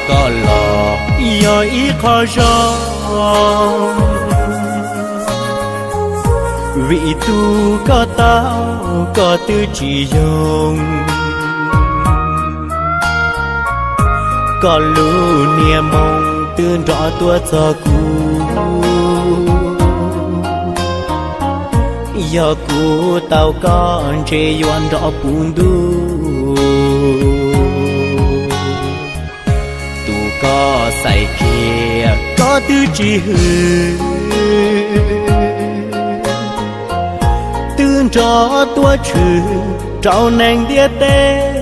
Koj los yog ib qho zoo, vim tus koj tau koj twb tsis yoog. Koj lub niag moo twb nrov tuaj txog kuv, yog kuv tau koj ntshe yuav nrov puv ntuj. Tus koj xaiv kiag koj twb tsis hwm, twb nrov tuaj tshwm rau neeg ntiaj teb.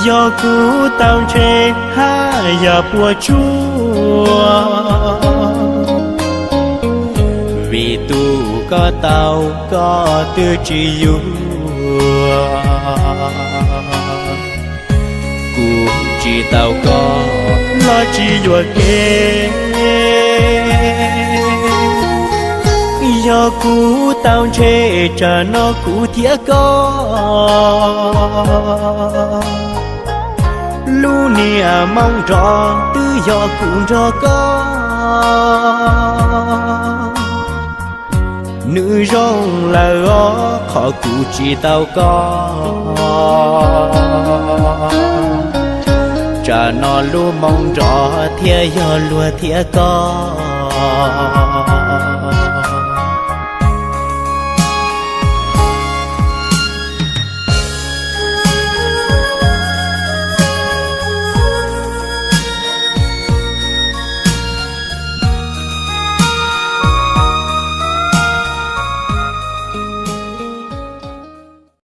Yog kuv tau ntshe haj yam puas tsuaj, vim tus koj tau koj twb tsis yuav. Kuv tsis tau koj los tsis yuam kev, yog kuv tau ntshe tsam no kuv thiab koj lub niag moo nrov twb yog kuv nrog koj. Nws zoo lawm os qhov kuv tsis tau koj, tsam no lub moo nrov thiaj yog luag thiab koj.